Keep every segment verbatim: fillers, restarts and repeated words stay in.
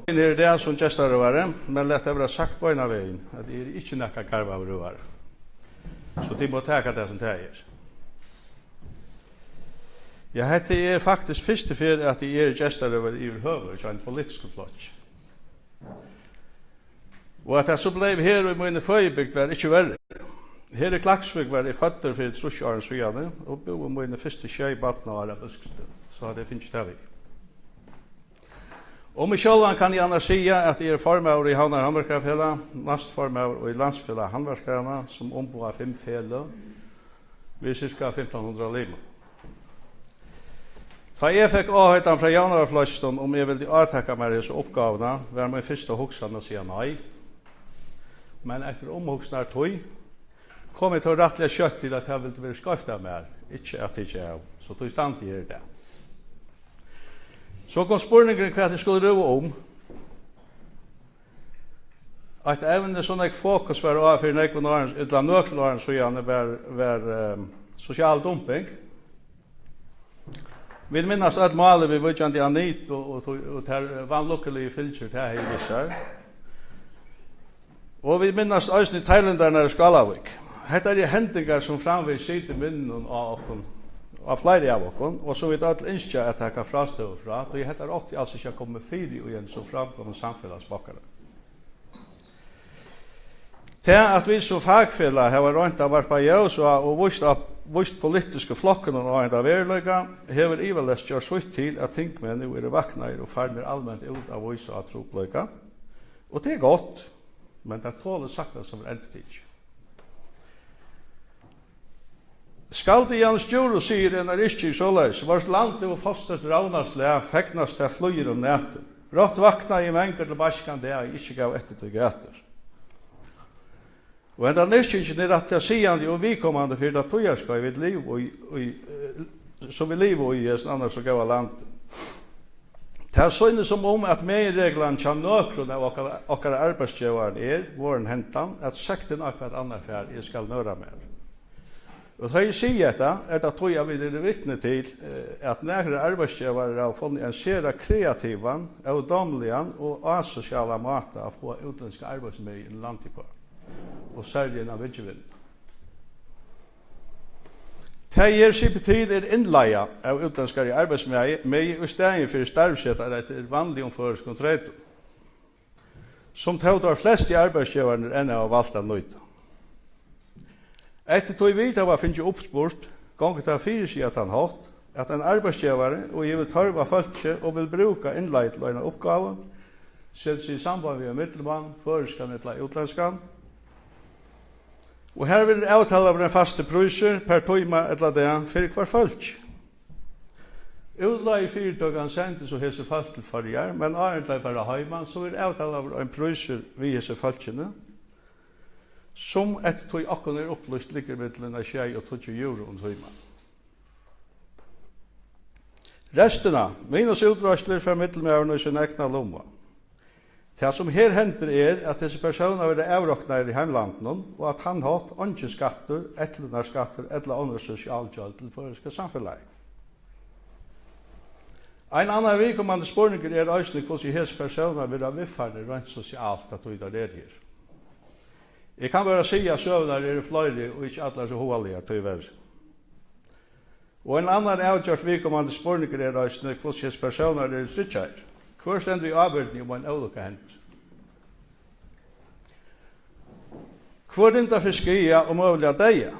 inn her í dag sum gestarøðari, men lat tað vera sagt beinanvegin, at eg eri ikki nakar garvaður røðari. So tit mugu taka tað, sum tað er. Ja, hetta er faktiskt fyrstu ferð, at eg eri gestarøðari yvirhøvur hjá einum politiskum flokki. Og at tað so bleiv her í míni føðibygd, var ikki verri. Her í Klaksvík var eg føddur fyri trýss árum síðani og búði míni fyrstu sjey barnaár á Búskstøð, so havi eg fingið tað við. Um meg sjálvan kann eg annars siga, at eg eri formaður í Havnar Handverkarfelag, næstformaður í Landsfelag Handverkaranna, sum umboðar fimm feløg við sirka fimtan hundrað limum. Tá eg fekk áheitan frá Javnaðarflokkinum, um eg vildi átaka mær hesa uppgávuna, var mín fyrsta hugsan at siga nei. Men eftir umhugsunartíð kom eg tó rættiliga skjótt til, at tað vildi verið skeivt av mær ikki at tikið av, so tí standi eg her í dag. So kom spurningurin, hvat eg skuldi røða um. Eitt evni, sum nógv fokus var á fyri nógvum árum, ella nøkrum árum síðani, var, var, ehm, sosial dumping. Vit minnast øll málið viðvíkjandi Anita og, og, og tær vanlukkuligu fylgjur, tað hevði við sær. Og vit minnast eisini teilendarnar í Skálavík. Hetta eru hendingar, sum framvegis sita í minninum á okkum, á fleiri av okkum, og sum vit øll ynskja at taka frástøðu frá, tí hetta átti als ikki at koma fyri í einum so framkomnum samfelagsbólki. Tað, at vit sum fakfelag hava roynt at varpa ljós á og víst á, víst politisku flokkunum á henda veruleika, hevur ivaleyst gjørt sítt til, at tingmenn nú eru vaknaðir og farnir alment út at vísa á trupulleika. Og tað er gott, men tað tolir saktans at verða endurtikið. Skáldið Janus Djurhuus sigur í einari yrking soleiðis: Vort land hevur fást eitt ravnað slag, fegnast tað flýgur um nætur. Brátt vaknaði eg mangur til beiskan dag, ið ikki gav eftir tí gætur. Og hendan yrkingin er rættiliga sigandi og viðkomandi fyri tað tíðarskeið, vit liva í, í, eh, sum vit liva í, í hesum annars so góða landi. Tað sýnist sum um, at meginreglan hjá nøkrum av okkara, okkara arbeiðsgevarum er vorðin hendan, at sektin á hvat annað fær, eg skal nøra mær. Og tá eg sigi hetta, er tað tí, at vit eru vitni til, eh, at nakrir arbeiðsgevarar hava funnið ein sera kreativan, ódámligan og asosialan máta at fáa útlendska arbeiðsmegi inn í landið uppá, og serliga innan byggivinnuna. Tað, eg her sipi til, er innleiga av útlendskari arbeiðsmegi, megi í staðin fyri starvsseta eftir vanligum føroyskum treytum, sum tó teir flestu arbeiðsgevararnir enn hava valt at nýta. Eftir tí vit hava fingið uppspurt, gongur tað fyri seg á tann hátt, at ein arbeiðsgevari, ið hevur tørv á fólki og vil brúka innleigd til eina uppgávu, setir seg í samband við ein millummann, føroyskan ella útlendskan, og har verður avtalaður ein fastur prísur per tíma ella dag fyri hvørt fólk. Útleigufyritøkan sendir so hesi fólk til Føroyar, men áðrenn tey fara heiman, so verður avtalaður ein prísur við hesi fólkini, sum eftir tí okkum er upplýst liggur millum eina sjey og tíggju euro um tíman. Restina, minus útreiðslur, fær millummaðurin í sín egna lumma. Tað, sum her hendir, er, at hesir persónar verða avroknaðir í heimlandinum, og á tann hátt eingin skattur, eftirlønarskattur ella onnur sosial gjøld til føroyska samfelagið. Ein annar viðkomandi spurningur er eisini, hvussu hesir persónar verða viðfarnir reint sosialt, tá ið teir eru her. Eg kann bara siga, at søgurnar eru fleiri og ikki allar so hugaligar, tíverri. Og ein annar avgjørt viðkomandi spurningur er eisini, hvussu hesir persónar eru tryggjaðir. Hvør stendur í ábyrgdini, um ein ólukka hendir? Hvør rindar fyri skaða og møguliga deyða?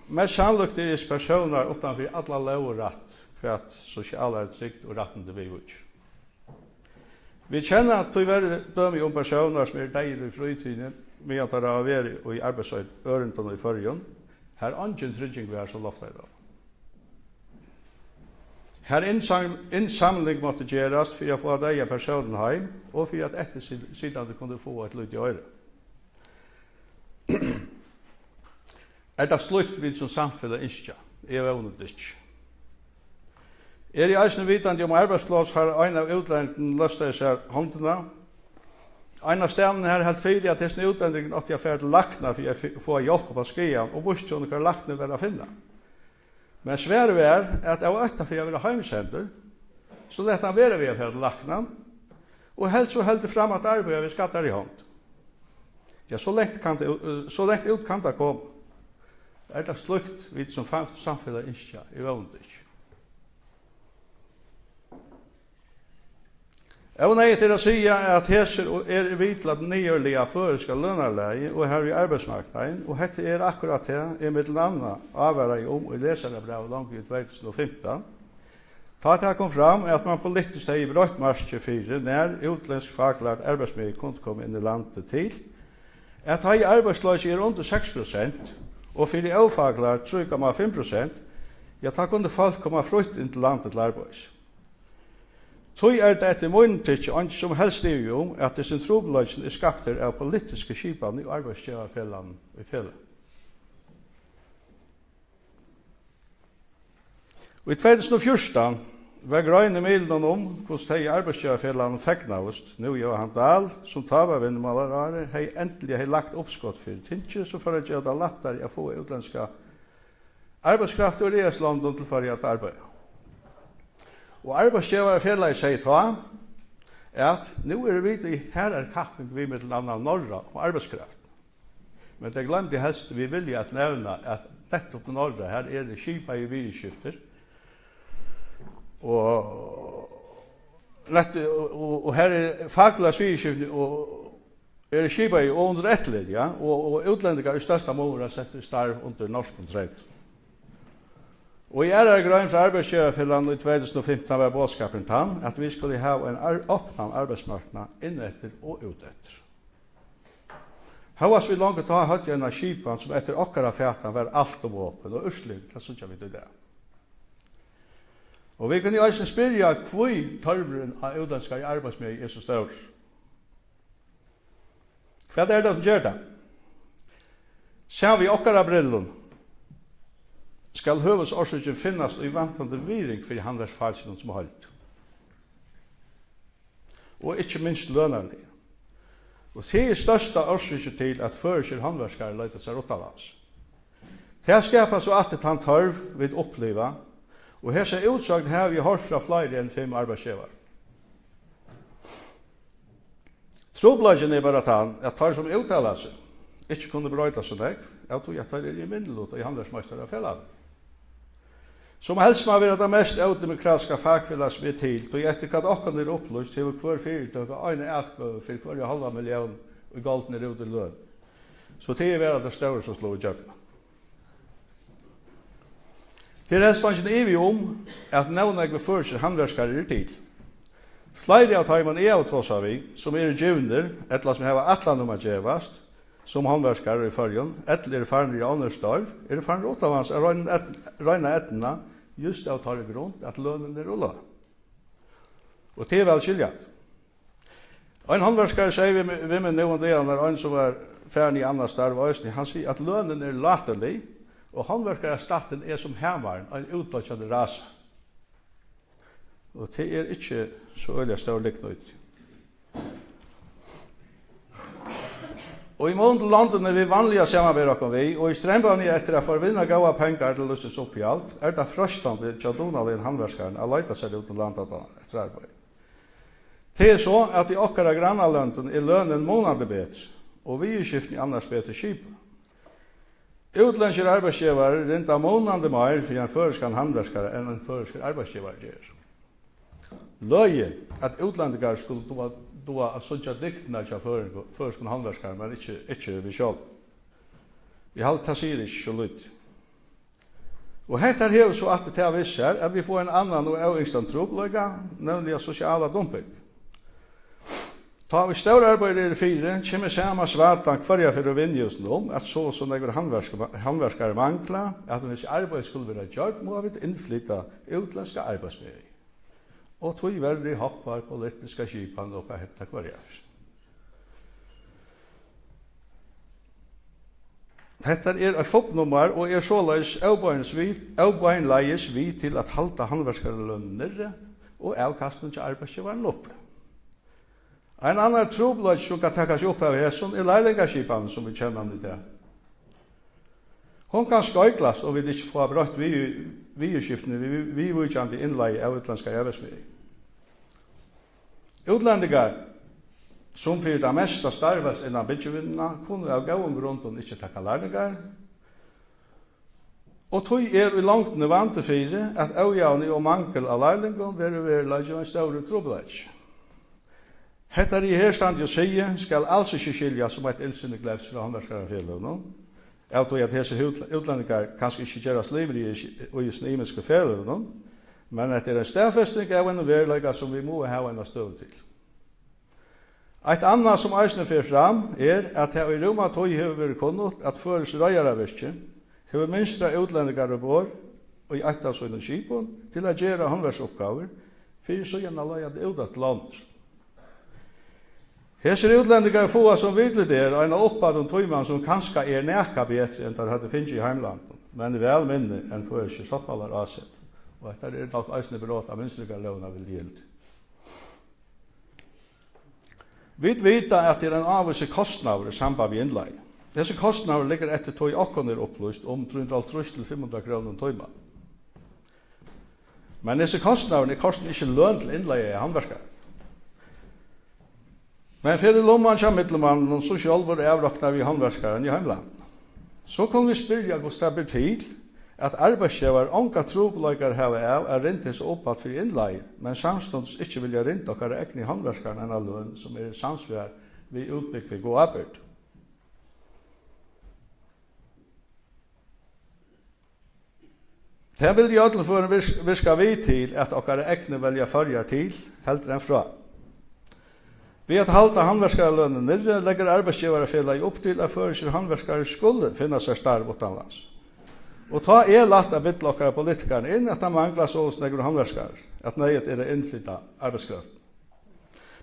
Mest sannlíkt eru hesir persónar uttan fyri alla lóg og rætt, hvat sosialari trygd og rættindi viðvíkja. Vit kenna tíverri dømi um persónar, sum eru deyðir í frítíðini, meðan teir hava verið í arbeiðsørindum í Føroyum, har eingin trygging var, sum loftað var. Har innsam-, innsamling mátti gerast fyri at fáa deyða persónin heim og fyri at eftirsitandi kundi fáa eitt lítið oyra. Er tað slíkt, vit sum samfelag ynskja? Eg vóni tað ikki. Eri eisini vitandi um arbeiðspláss, har ein av útlendingunum løstaði sær hondina. Ein av stæðunum har helt fyri, at hesin útlendingurin átti at fara til lækna fyri at fi-, fáa hjálp upp á skaðan, og vísti honum, hvar læknin var at finna. Men svarið var, at av ótta fyri at verða heimsendur, so læt hann vera við at fara til læknan, Og helt so heldur fram at arbeiða við skaddari hond. Ja, so langt kann tað, so langt út kann tað koma. Er tað slíkt, vit sum fa-, samfelag ynskja? Eg vóni tað ikki. Óneyðugt er at siga, at hesir og eru við til at niðurlaga føroyska lønarlagið og harvið arbeiðsmarknaðin, og hetta er akkurát tað, eg millum annað ávaraði um í lesarabrævi longu í tvey túsund og fimtan, tá tað kom fram, at man politiskt hevði broytt markið fyri, nær útlendsk faklært arbeiðsmegi kundi koma inn í landið, til at tá ið arbeiðsloysið er undir seks prosent, og fyri ófaklærd trý komma fimm prosent, ja, tá kundu fólk koma frítt inn til landið til arbeiðis. Tí er tað eftir mínum tykki eingin sum helst ivi um, at hesin trupulleikin er skaptur av politisku skipanini í arbeiðsgevarafelagnum í felag. Í tvey túsund og fjúrtan var grein í miðlunum um, hvussu tey í arbeiðsgevarafelagnum fegnaðust, nú Jóhan Dahl, sum tá var vinnumálaráðherra, hevði endiliga hevði lagt uppskot fyri tingið, sum fór at gera tað lættari at fáa útlendska arbeiðskraft úr E E S-londum til Føroyar at arbeiða. Og arbeiðsgevarafelagið segði tá, at nú eru vit í harðari kapping við millum annað Norra um arbeiðskraft. Men tey gloymdu helst við vilja at nevna, at nettupp í Norra, har eru skipaði viðurskiftir, og nett-, og, og, og har er fakliga viðurskifti og eru skipaði og undir eftirliti, ja, og, og útlendingar í størsta mun verða settir í starv undir norskum treytum. Og í aðrari grein frá Arbeiðsgevarafelagnum í tvey túsund og fimtan var boðskapurin tann, at vit skulu hava ein ar-, opnan arbeiðsmarknað inn eftir og út eftir. Hóast vit longu tá høvdu eina skipan, sum eftir okkara fatan var alt ov opin, og úrslitið, tað síggja vit í dag. Og vit kunnu eisini spyrja, hví tørvurin á útlendskari arbeiðsmegi er so stórur. Hvat er tað, sum ger tað? Sæð við okkara brillum skal høvuðsorsøkin finnast í vantandi virðing fyri handverksfakinum sum heild, og ikki minst lønarliga. Og tað er størsta orsøkin til, at føroyskir handverkarar leita sær uttanlands. Tað skapar so aftur tann tørv, vit uppliva, og hesa útsøgn havi eg hoyrt frá fleiri enn fimm arbeiðsgevarar. Trupulleikin er bara tann, at teir, sum úttala seg, ikki kunnu broyta so nógv, av tí at teir eru í minniluta í Handverksmeistarafelagnum. Sum helst má vera tað mest ódemokratiska fakfelag, sum er til, tí eftir hvat okkum er upplýst, hevur hvør fyritøka eina atkvøðu fyri hvørja hálva millión, ið goldin er út í løn. So tað er bara tað stóra, sum slá ígjøgnum. Tað er helst eingin ivi um, at nóg nógvir føroyskir handverkarar eru til. Fleiri av teimum, eg havi tosað við, sum eru givnir, ella sum hava ætlan um at gevast, sum handverkarar í Føroyum, ella eru farnir í onnur størv, eru farnir uttanlands at royna ern-, royna eydnuna, júst av teirri grund, at lønin er ov lág. Og tað er væl skiljandi. Ein handverkari segði við meg, við meg nú um dagin, var ein, sum var farin í annað starv eisini, hann sigur, at lønin er láturlig, og handverkarastættin er sum hamarin, ein útdoyggjandi rasa. Og tað er ikki so øgiliga stór lygnýti. Og í mun til londini, vit vanliga samanbera okkum við, og í strembanini eftir at forvinna góðar pengar til lívsins upphald, er tað freistandi hjá dugnaligum handverkarum at leita sær út um landið eftir arbeiði. Tað er so, at í okkara grannalondum er lønin munandi betri, og viðurskiftini annars betur skipað. Útlendskir arbeiðsgevarar rinda munandi meir fyri ein føroyskan handverkara enn ein føroyskur arbeiðsgevari ger. Løgið, at útlendingar skulu duga, duga at síggja dygdirnar hjá føroyingum, føroyskum handverkarum, men ikki, ikki við sjálvum. Eg haldi, tað sigur ikki so lítið. Og hetta hevur so aftur tað við sær, at vit fáa ein annan og óynsktan trupulleika, nevniliga sosiala dumping. Tá ið stórarbeiði eru fyri, kemur sama svátan hvørja ferð úr vinnuhúsinum um, at so og so nógvir handverk-, handverkarar mangla, at um hesi arbeiði skulu verða gjørd, mugu vit innflyta útlendska arbeiðsmegi. Og tíverri hoppar politiska skipanin upp á hetta hvørja ferð. Hetta er eitt fuppnummar og er soleiðis óbeinleiðis við, óbeinleiðis við til at halda handverkaralønina niðri og avkastin hjá arbeiðsgevaranum uppi. Ein annar trupulleiki, sum kann takast upp av hesum, er lærlingaskipanin, sum vit kenna hana í dag. Hon kann skeiklast, um vit ikki fáa broytt við, viðurskiftini við, við viðvíkjandi innleigu av útlendskari arbeiðsmegi. Útlendingar, sum fyri tað mesta starvast innan byggivinnuna, kunnu av góðum grundum ikki taka lærlingar, og tí er í longdini vandi fyri, at ójavni og mangil á lærlingum verður veruleiki og ein stórur trupulleiki. Hetta, eg her standi og sigi, skal als ikki skiljast sum eitt illsinnisglefs frá Handverkarafelagnum, av tí at hesir útl-, útlendingar kanska ikki gerast limir í, í hesum ymisku feløgunum, men hetta er ein staðfesting av einum veruleika, sum vit mugu hava eina støðu til. Eitt annað, sum eisini fer fram, er, at tað í rúma tíð hevur verið kunnugt, at føroyskt reiðaravirki hevur mynstrað útlendingar umborð í eitt av sínum skipum til at gera handverksuppgávur, fyri síðan at leiga tað út aftur til onnur. Hesir útlendingar fáa, sum vitligt er, eina upphædd um tíman, sum kanska er nakað betri, enn teir høvdu fingið í heimlandinum, men væl minni, enn føroyskir sáttmálar áseta, og hetta er nokk eisini brot á mynstrarlógina, vildi eg halda. Vit vita, at tað er ein ávísur kostnaður í samband við innleigu. Hesin kostnaður liggur, eftir tí okkum er upplýst, um trý hundrað og hálvtrýss til fimm hundrað krónur um tíman. Men hesin kostnaðurin er kortini ikki løn til innleigaða handverkara, men fer í lumman hjá millummanninum, sum sjálvur avroknar við handverkaran í heimlandinum. So kunnu vit spyrja, hvussu tað ber til, at arbeiðsgevarar ongar trupulleikar hava av at rinda hesa upphædd fyri innleigu, men samstundis ikki vilja rinda okkara egnu handverkarar eina løn, sum er í samsvari við útbúgving og ábyrgd. Tað vil í øllum førum virk-, virka við til, at okkara egnu velja Føroyar til, heldur enn frá. Við at halda handverkaralønina niðri leggur Arbeiðsgevarafelagið upp til, at føroyskir handverkarar skulu finna sær starv uttanlands. Og tá er lætt at billa okkara politikarar inn, at tað manglar soleiðis nógvar handverkarar, at neyðugt er at innflyta arbeiðskraftina.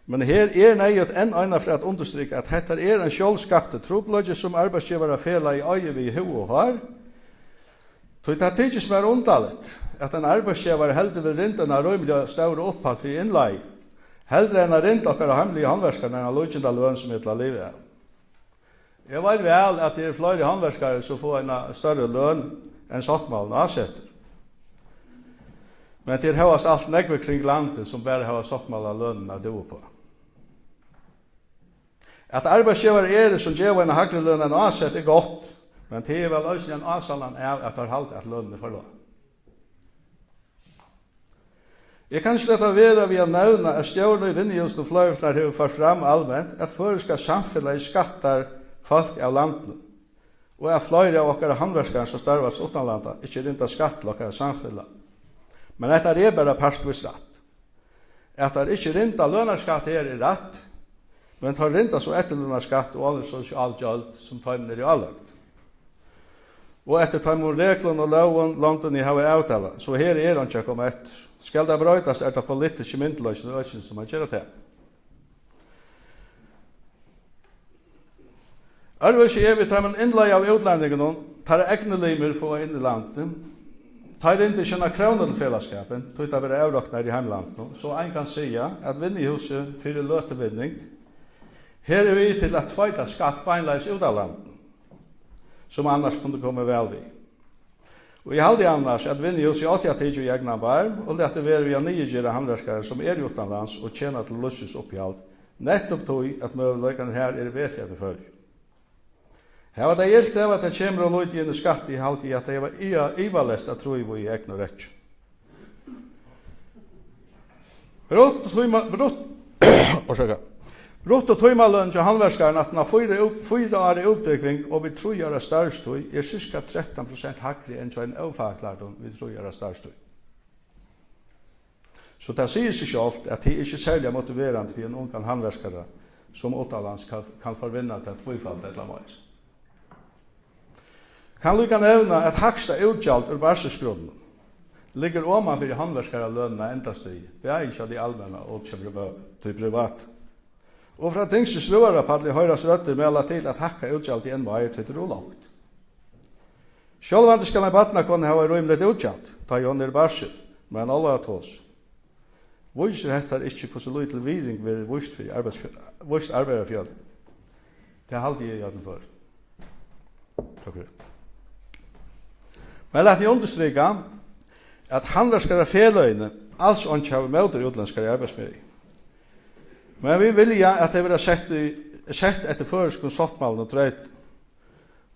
Men her er neyðugt enn einaferð at undirstrika, at hetta er ein sjálvskaptur trupulleiki, sum Arbeiðsgevarafelagið eigur við húð og hár. Tí tað tykist mær undarligt, at ein arbeiðsgevari heldur vil rinda eina rímiliga stóra upphædd fyri innleigu, heldur enn at rinda okkara heimligu handverkarar eina líkindaløn, sum er til at liva av. Eg veit væl, at tað eru fleiri handverkarar, sum fáa eina størri løn, enn sáttmálin ásetir. Men tað eru hóast alt nógvir kring landið, sum bara hava sáttmálalønina at búgva uppá. At arbeiðsgevarar eru, sum geva eina hægri løn enn ásett, er gott, men tað er væl eisini ein ásannan av, at teir halda, at lønin er for lág. Eg kann ikki lata vera við at nevna, at stjórin í Vinnuhúsinum Fløgurnar hevur ført fram alment, at føroyska samfelagið skattar fólk av landinum, og at fleiri av okkara handverkarum, sum starvast uttanlanda, ikki rinda skatt til okkara samfelag. Men hetta er bara partvíst rætt. At teir ikki rinda lønarskatt her, er rætt, men teir rinda so eftirlønarskatt og onnur sosial gjøld, sum teimum eru áløgd, og eftir teimum reglum og lógum londini hava avtalað, so her er einki at koma eftir. Skal tað broytast, er tað politiski myndugleikin í økinum, sum man gera tað. Øðrvísi er við teimum innleigaðu útlendingunum, teirra egnu limir fáa inn í landið. Teir rinda ikki eina krónu til felagsskapin, tí teir verða avroknaðir í heimlandinum, so ein kann siga, at Vinnuhúsið fyri løtuvinning her er við til at tveita skatt beinleiðis út av landinum, sum annars kundi komið væl við. Og eg haldi annars, at Vinnuhúsið átti at tikið í egnan barm og latið verið við at niðurgera handverkarar, sum eru uttanlands og tjena til lívsins uppihald, nettupp tí, at møguleikarnir har eru betri enn í Føroyum. Hava tey ilt av, at tað kemur ov lítið inn í skatti, haldi eg, at tey hava iva-, ivaleyst at tríva í egnum rekki. Bruttotíma-, brut-, orsaka. Bruttotímaløn hjá handverkaranum aftan á fýra út-, fýra ára útbúgving og við trý ára starvstíð er sirka trettan prosent hægri enn hjá einum ófaklærtum við trý ára starvstíð. So tað sigur seg sjálvt, at tað er ikki serliga motiverandi fyri ein ungan handverkara, sum uttanlands kann, kann forvinna tað tvífalt ella meir. Kann líka nevna, at hægsta útgjald úr barsilsgrunninum liggur oman fyri handverkaralønina á endastigi, bæði hjá tí almenna og hjá priva-, tí privata. Og frá tingsins røðarapalli hoyrast røddir mæla til at hækka útgjaldið enn meir, tí tað er ov lágt. Sjálvandi skal ein barnakona hava eitt rímiligt útgjald, tá ið hon er barsil, men álvaratos. Vísir hetta ikki, hvussu lítil virðing verður víst fyri arbeiðsfjø-, víst arbeiðarafjøl? Tað haldi eg í øllum førum. Takk fyri. Men lat meg undirstrika, at Handverkarafeløgini als einki hava ímóti útlendskari arbeiðsmegi. Men vit vilja, at tey verða sett í, sett eftir føroyskum sáttmálum og treytum.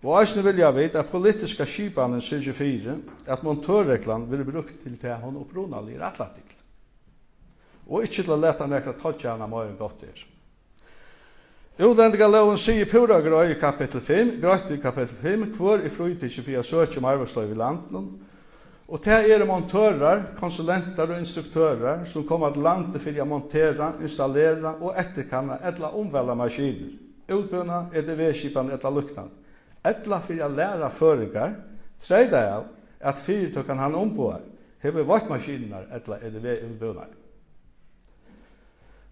Og eisini vilja vit, at politiska skipanin syrgir fyri, at montørreglan verður brúkt til tað, hon upprunaliga er ætlað til, og ikki til at lata nakrar toyggja hana meira enn gott er. Útlendingalógin sigur púra greið í kapittul fimm, greitt í kapittul fimm, hvør er frítikin fyri at søkja um arbeiðsloyvi í landinum, og tað eru montørar, konsulentar og instruktørar, sum koma til landið fyri at montera, installera og eftirkanna ella umvæla maskinur, útbúnað, E D V-skipanir ella líknandi, ella fyri at læra føroyingar, treytað av, at fyritøkan, hann umboðar, hevur veitt maskinurnar ella E D V-útbúnaðin.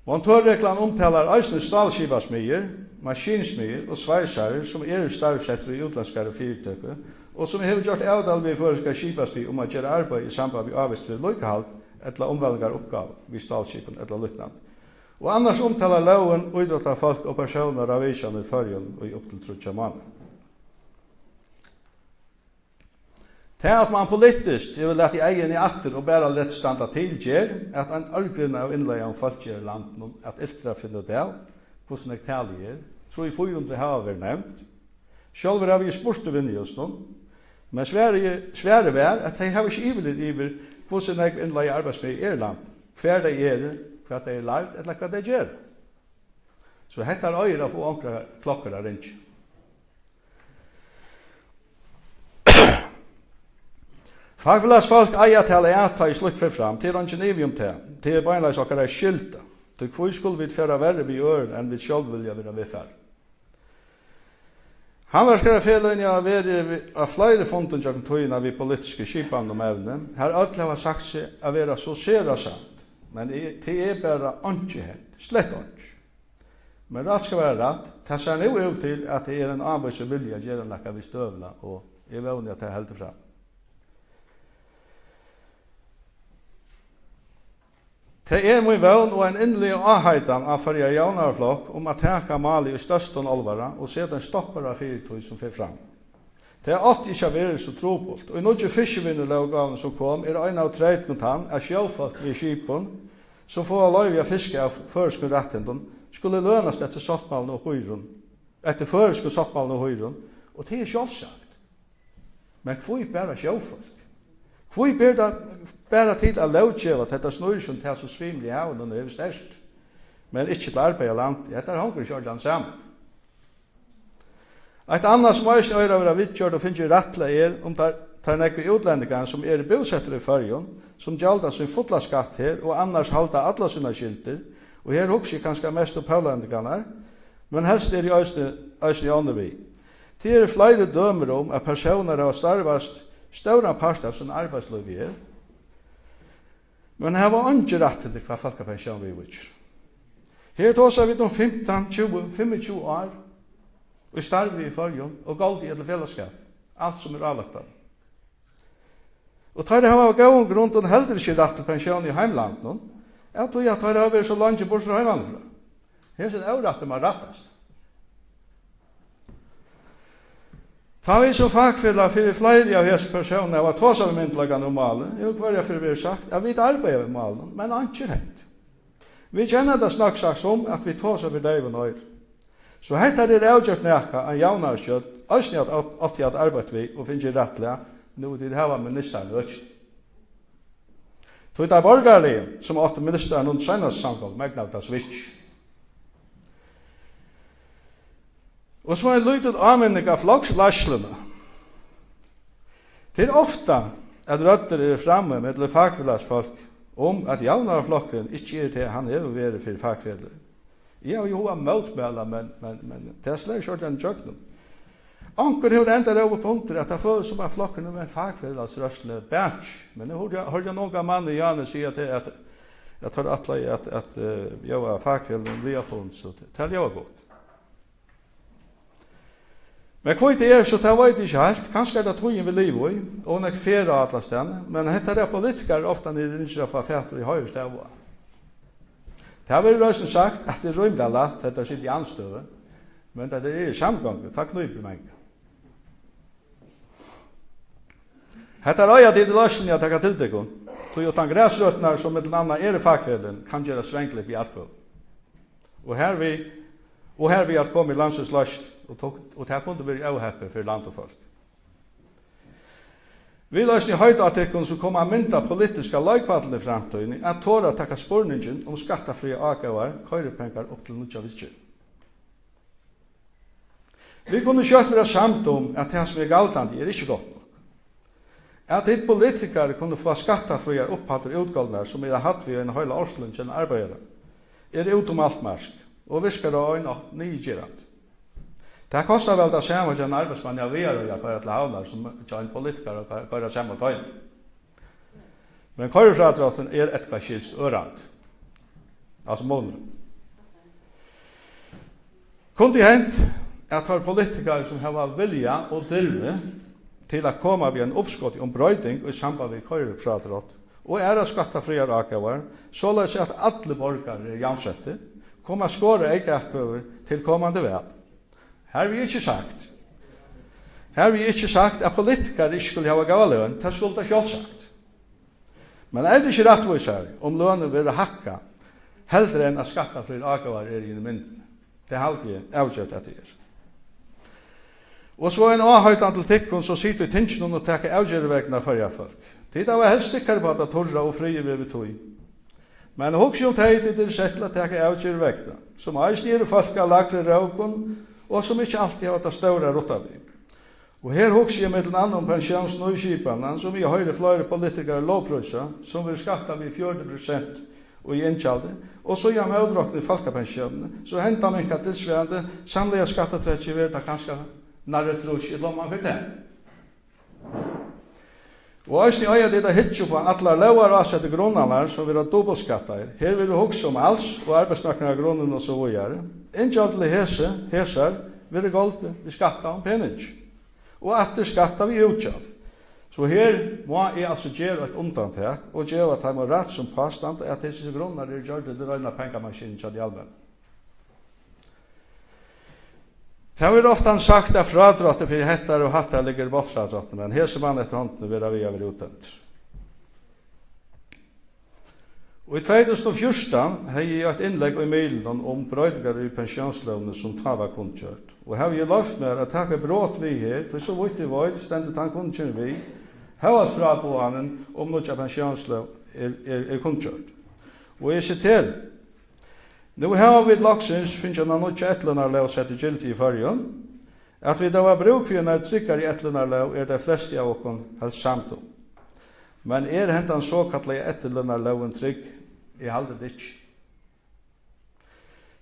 Montørreglan umtalar eisini stálskipasmiðjur, maskinsmiðjur og sveisarar, sum eru starvsettir í útlendskari fyritøku, og sum hevur gjørt avtalu við føroyska skipasmiðju um at gera arbeiði í samband við ávíst viðlíkahald ella umvælingaruppgávu við stálskipum ella líknandi, og annars umtalar lógin ítróttafólk og persónar á vitjan í Føroyum í upp til tríggjar mánaðar. Tað, at mann politiskt hevur latið eyguni aftur og bara latið standa til, ger, at ein ørgrynna av innleiðandi fólki er í landinum at iltra at finna út av, hvussu nógv talið er. Trý, fýra hundrað hava verið nevnd. Sjálvur havi eg spurt í Vinnujustinum, men svarið, svarið var, at tey hava ikki yvirlit yvir, hvussu nógv innleiðandi arbeiðsmaður er í landinum, hvar tey eru, hvat tey eru lærd, ella hvat tey gera. So hetta eigur at fáa onkrar klokkar at ringja. Fakfelagsfólk eiga at tala at, tá ið slíkt fer fram. Tað er eingin ivi um tað. Tað er beinleiðis okkara skylda. Tí hví skulu vit fara verri við øðrum, enn vit sjálv vilja vera viðfarin? Handverkarafelagnið hevur verið við, á fleiri fundum gjøgnum tíðina við politisku skipanini um evnið, har øll hava sagt seg at vera so sera samd, men i-, tað er bara einki hent, slett einki. Men rætt skal vera rætt, tað sær nú út til, at tað er ein ávísur vilji at gera nakað við støðuna, og eg vóni, at tað heldur fram. Tað er mín vón og ein inniliga áheitan á Føroya Javnaðarflokk um at taka málið í størstum álvara og seta ein stoppara fyri tí, sum fer fram. Tað átti ikki at verið so trupult. Í nýggju fiskivinnulóggávuni, sum kom, er ein av treytunum tann, at sjófólk við skipum, sum fáa loyvi at fiska av føroyskum rættindum, skulu lønast eftir sáttmálum og hýrum, eftir føroyskum sáttmálum og hýrum, og tað er sjálvsagt. Men hví bara sjófólk? Hví ber tað bara til at lóggeva, at hetta snýr seg um tað, sum svimjið í havinum hevur sterkt, men ikki til arbeiði á landi? Hetta hongur ikki ordiliga saman. Eitt annað, sum eisini eigur at verða viðgjørt og fingið rættlag, er, um teir, teir nógvu útlendingarnir, sum eru búsettir í Føroyum, sum gjalda sín fulla skatt her og annars halda allar sínar skyldur, og her hugsi eg kanska mest um póllendingarnar, men helst eru eisini, eisini onnur við. Tað eru fleiri dømir um, at persónar hava starvast stóran part av sínum arbeiðslívi her, men hava eingi rættindi, hvat fólkapensjón viðvíkir. Her tosa vit um fimtan, tjúgu, fimmogtjúgu ár í starvi í Føroyum og goldið ella felagsskap, alt sum er álagt teimum. Og teir hava av góðum grundum heldur ikki rætt til pensjón í heimlandinum, av tí at teir hava verið so leingi burtur frá heimalandinum frá. Hesin órættur má rættast. Tá vit sum fakfelag fyri fleiri av hesum persónum hava tosað við myndugleikarnar um málið, hevur hvørja ferð verið sagt, at vit arbeiða við málinum, men einki er hent. Vit kenna tað snøgt sagt sum, at vit tosa fyri deyvum oyrum. So hetta er avgjørt nakað, ein javnaðarstjórn eisini at, átti at arbeitt við og fingið rættlag, nú vit hava ministaran í økinum. Tí teir borgarligu, sum áttu ministaran undir seinastu samgongu, megnaðu tað so ikki. Og so ein lítil áminning á floksleiðsluna. Tað er ofta, at røddir eru frammi millum fakfelagsfólk um, at Javnaðarflokkurin ikki er tað, hann hevur verið fyri fakfeløg. Eg havi jú hug at mótmæla, men, men, men tað slær ikki ordiliga ígjøgnum. Onkur hevur enntá rópt upp undir, at tað følist sum, at flokkurin er ein fakfelagsrørslubaki. Men eg hoyrdi, hoyrdi ein ungan mann í Javnaðar siga, at, at, at teir ætlaðu at, at, eh, bjóða fakfeløgunum liðafund, so tað, tað ljóðar gott. Men hví tað er so, tað veit eg ikki heilt. Kanska er tað tíðin, vit liva í, og nógv ferð allastaðni. Men hetta er tað, politikarar ofta eru ringir at fáa fatur í, hoyrist av og á. Tað verður eisini sagt, at tað er rímiliga lætt, hetta at sita í andstøðu, men tá tað er í samgongu, tá knýpur mangan. Hetta er eiga tit í loysnini at taka til tykkum, tí uttan grasrøturnar, sum millum annað eru fakfeløgini, kann gerast svangligt við atkvøðum. Og hervið, og hervið at koma í landsins loysn, og tók, og tað kundi verið óheppið fyri land og fólk. Vil eisini heita á tykkum, sum koma at mynda politiska leikvøllin í framtíðini, at tora at taka spurningin um skattafriar ágóðar koyripengar upp til nýggja viðgerð. Vit kunnu skjótt vera samd um, at tað, sum er galdandi, er ikki gott nokk. At tit politikarar kunnu fáa skattafríar upphæddir útgoldnar, sum eru hædd við eina heila ársløn hjá einum arbeiðara, er út um alt mark og virkar á ein hátt niðurgerandi. Tað kostar væl tað sama hjá einum arbeiðsmanni á Viðareiði at koyra til Havnar sum hjá einum politikara at koyra sama teig. Men koyrifrádrátturin er, eftir hvat skilst, ørandi. Altso munurin. Kundi hent, at teir politikarar, sum hava vilja og dirvi til at koma við einum uppskoti um broyting í samband við koyrifrádrátt og aðrar skattafriar ágóðar, soleiðis at allir borgarar eru javnsettir, koma at skora eykaatkvøður til komandi val. Harvið ikki sagt, harvið ikki sagt, at politikarar ikki skulu hava góða løn, tað skulu teir sjálvsagt. Men er tað ikki rættvísari, um lønin verður hækkað, heldur enn at skattafríar ágóðar eru inn í myndina? Tað haldi eg avgjørt, at tað er. Og so ein áheitan til tykkum, sum sita í tinginum og taka avgerðir vegna Føroya fólk. Tit hava helst tykkara upp á at turra og friður veri við tí. Men hugsið um tey, tit eru sett til at taka avgerðir vegna, sum eisini eru fólk av lægri rókum og sum ikki altíð hava tað stóra at rutta við. Og her hugsi eg millum annað um pensjónsnýskipanina, sum eg hoyri fleiri politikarar lovprísa, sum verður skattað við fjøruti prosent í inngjaldi, og síðan mótroknað í fólkapensjónini, so henda minkar tilsvarandi, samlaða skattatrekkið verður tað kanska nærri trýss, ella um man fer tað. Og eisini eiga tit at hyggja upp á allar lógarásetta grunnarnar, sum verða dupultskattaðir. Her verður hugsað um als- og arbeiðsmarknaðargrunnin og so víðari. Inngjald til hesi, hesar, verður goldið við skattaðum peningi. Og aftur skattað við útgjald. So her má eg altso gera eitt undantak og geva teimum rætt, sum pástanda, at hesir grunnar eru gjørdir til reina pengamaskinu hjá tí almenna. Tað verður ofta sagt, at frádráttur fyri hettar og hattar liggur í botnfrádráttinum, men hesir man eftir hondini vera við at vera útdømdir. Og í tvey túsund og fjúrtan hevði eg eitt innlegg í miðlunum um broytingar í pensjónslógini, sum tá var kunngjørd, og havi eg loyvt mær at taka eitt brot við her, tí so vítt eg veit, stendur tann kunngerðin við, hóast fráboðanin um nýggja pensjónslóg er, er, er kunngjørd. Og eg siteri: Nú hava vit loksins fingið eina nýggja eftirlønarlóg sett í gildi í Føroyum. At vit hava brúk fyri einari tryggari eftirlønarlóg, eru tey flestu av okkum helst samd um. Men er hendan sokallaða eftirlønarlógin trygg? Eg haldi tað ikki.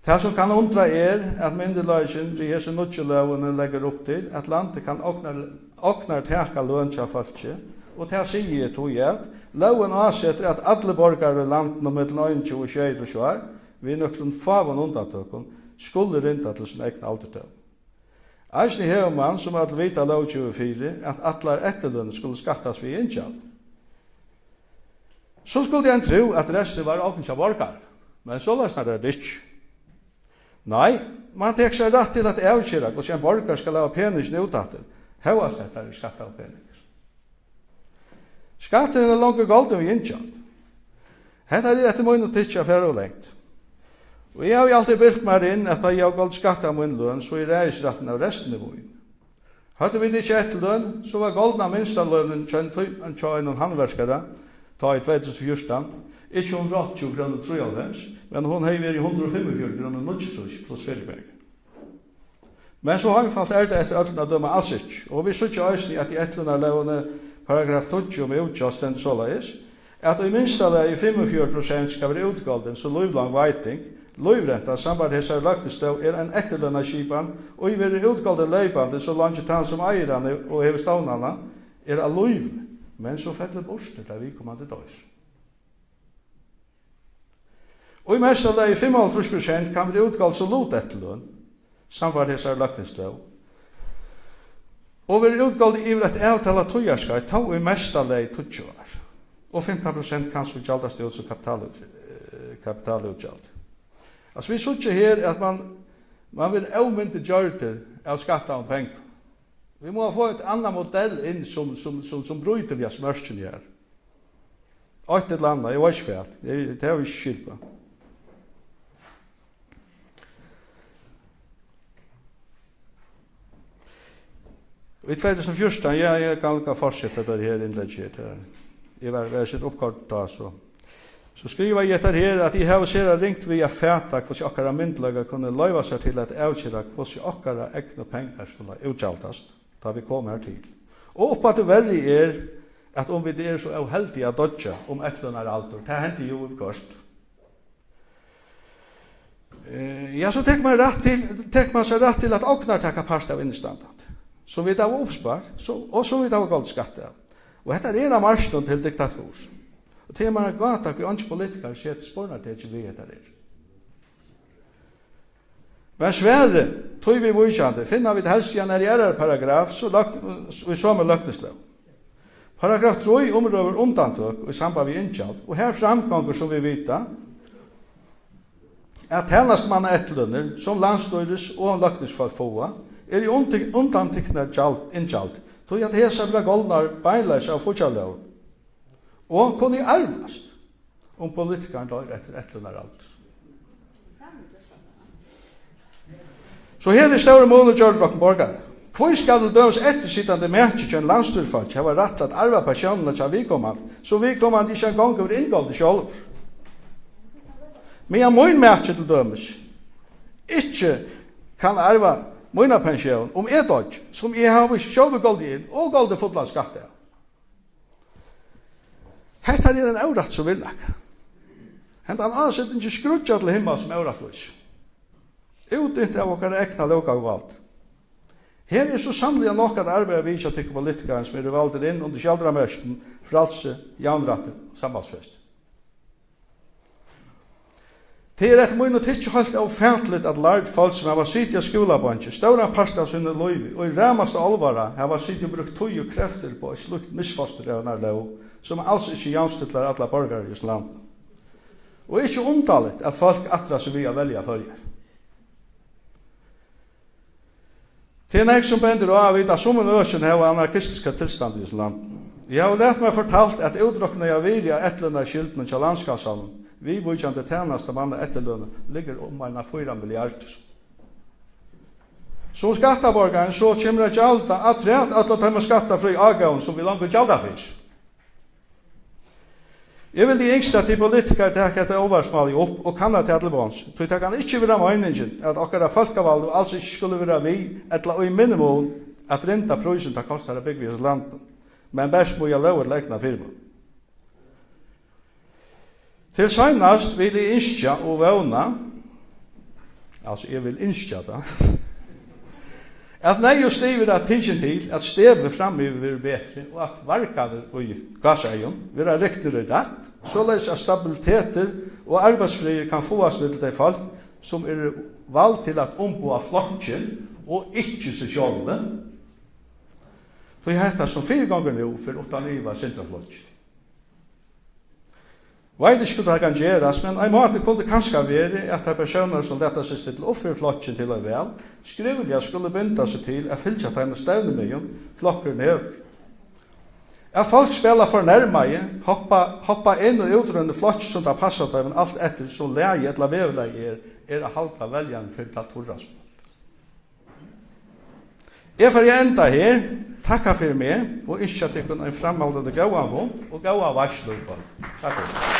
Tað, sum kann undra, er, at myndugleikin við hesi nýggju lógini leggur upp til, at landið kann ognar-, ognartaka løn hjá fólki, og tað sigi eg tí, at lógin ásetir, at allir borgarar í landinum millum einogtjúgu og sjeyogtrýss ár, við nøkrum fáum undantøkum, skulu rinda til sín egna aldurtól. Eisini hevur mann, sum øll vita, lóggivið fyri, at allar eftirlønir skulu skattast við inntjald. So skuldi ein trúð, at restin var ogn hjá borgaranum, men soleiðis er tað ikki. Nei, mann tekur sær rætt til at avgera, hvussu ein borgari skal hava peningin út aftur, hóast hetta er skattaður peningur. Skatturin er longu goldin við inntjald. Hetta er eftir mínum tykki at fara ov langt. Og eg havi altíð bilt mær inn, at tá eg havi goldið skatt av míni løn, so er ræðisrættin av restini mín. Høvdu vit ikki eftirløn, so var goldna minstalønin hjá ein tí-, hjá einum handverkara, tá í tvey túsund og fjúrtan, ikki hundrað og áttaogtjúgu krónur og trýoghálvfems, men hon hevði verið hundrað og fimmogfjøruti krónur og níggjuogtrýss pluss feripeningar. Men so einfalt er tað eftir øllum at døma als ikki, og vit síggja eisini, at í eftirlønarlógini, paragraf tíggju um útgjald, stendur soleiðis, at í minsta lagi fimmogfjøruti prosent skal vera útgoldin sum lívlong veiting, lívrenta, sambært hesari løgtingslóg, er ein eftirlønarskipan, ið verður útgoldin leypandi, so leingi tann, sum eigur hana og hevur stovnað hana, er á lívi, men sum fellur burtur, tá viðkomandi doyr. Og í mesta lagi fimmoghálvtrýss prosent kann verða útgoldin sum luteftirløn, sambært hesari løgtingslóg, og verður útgoldin yvir eitt avtalað tíðarskeið, tó í mesta lagi tíggju ár, og fimtan prosent kann so gjaldast út sum kapitalút-, eh, kapitalútgjald. Altso, vit síggja her, at mann, mann verður ómyndiggjørdur av skattaðum pengum. Vit mugu fáa eitt annað modell inn, sum, sum, sum, sum brýtur við hasi mørkini her. Eitt ella annað, eg veit ikki hvat. Eg, tað havi eg ikki skil uppá. Í tvey túsund og fjúrtan, ja, eg kann, kann fortseta tað her innlegg her, tað, eg var, var sett uppkort tá, so. So skrivaði eg hetta her, at eg havi sera ringt við at fata, hvussu okkara myndugleikar kunnu loyva sær til at avgera, hvussu okkara egnu pengar skulu útgjaldast, tá vit koma hertil. Og uppaftur verri er, at um vit eru so óheldig at doyggja um eftirlønaraldur, tað hendir jú viðhvørt. Eh, ja, so tekur man rætt til, tekur man sær rætt til at ognartaka part av innistandandi, sum vit hava uppspart, so, og sum vit hava goldið skatt av. Og hetta er av markinum til diktatur. Og tað er mær ein gáta, hví eingin politikarar seta spurnartekin við hetta her. Men svarið, tí viðvíkjandi, finna vit helst í einari aðrari paragraf, so løg-, í somu løgtingslóg. Paragraf trý umrøður undantøk í samband við inngjald, og har framgongur, sum vit vita, at tænastumannaeftirlønir, sum landsstýris- og løgtingsfólk fáa, eru undir-, undantiknar gjald, inngjald, tí at hesar verða goldnar beinleiðis av fíggjarlógum og kunnu arvast, um politikarin doyr eftir eftirlønaraldur. So her er stórur munur gjørdur okkum borgarar. Hví skal til dømis eftirsitandi maki hjá einum landsstýrisfólki hava rætt til at arva persónina hjá viðkomandi, sum viðkomandi ikki eingong hevur inngoldi sjálvur? Meðan mín maki til dømis ikki kann arva mína pensjón, um eg doyggi, sum eg havi sjálvur goldið inn og goldið fullan skatt av. Hetta er ein órætt sum vinnlaka. Hendan ásetingin skríggjar til himmals sum órættvísi. Útint av okkara egna lóggávuvaldi. Her er so sanniliga nokk at arbeiða við hjá tykkum politikarum, sum eru valdir inn undir skeldramerkinum frælsi, javnrætti og samhaldsfesti. Tað er eftir mínum tykki heilt ófatiligt, at lærd fólk, sum hava sitið á skúlabeinki stóran part av sínum lívi og í ramasta álvara hava sitið og brúkt tíð og kreftir upp á eitt slíkt misfostur av einari lóg, sum als ikki javnstillar allar borgarar í hesum landinum. Og ikki undarligt, at fólk ætla seg við at velja Føroyar. Tað er nógv, sum bendir á, at vit av summum økjum hava anarkistiska tilstand í hesum landi. Eg havi latið mær fortalt, at útroknaða virðið av eftirlønarskyldunum hjá Landskassanum, viðvíkjandi tænastumannaeftirlønum, liggur um einar fýra milliardir. Sum skattaborgarin so kemur at gjalda afturat øllum teimum skattafríu ágóðum, sum vit longu gjalda fyri. Eg vildi ynskt, at tit politikarar taka hetta álvarsmálið upp og kanna tað til botns, tí tað kann ikki vera meiningin, at okkara fólkavaldu als ikki skulu vera við, ella í minni mun, at rinda prísin, tað kostar at búgva í hesum landinum, men bert smíða lógir til egna fyrimun. Til seinast vil eg ynskja og vóna, altso, eg vil ynskja tað, at neyðug stig verða tikin til, at stevið framyvir verður betri, og at vargarnir í gásaeygum verða ryktir í rætt, soleiðis at stabilitetur og arbeiðsfriður kann fáast millum tey fólk, sum eru vald til at umboða flokkin og ikki seg sjálvi. Tí hetta, sum fyrigongur nú, fer uttan iva at sindra flokkin. Veit ikki, hvussu tað kann gerast, men ein máti kundi kanska verið, at teir persónar, sum lata seg stilla upp fyri flokkin til eitt val, skrivliga skulu binda seg til at fylgja teimum stevnumiðum, flokkurin hevur. At fólk spæla fornermaði, hoppa, hoppa inn og út úr einum flokki, sum tað passar teimum, alt eftir, sum lagið ella veðurlagið er, er at halda veljaran fyri tað turra spæl. Eg fari at enda her. Takka fyri meg og ynskja tykkum ein framhaldandi góðan fund og góða veitslu í kvøld. Takk fyri.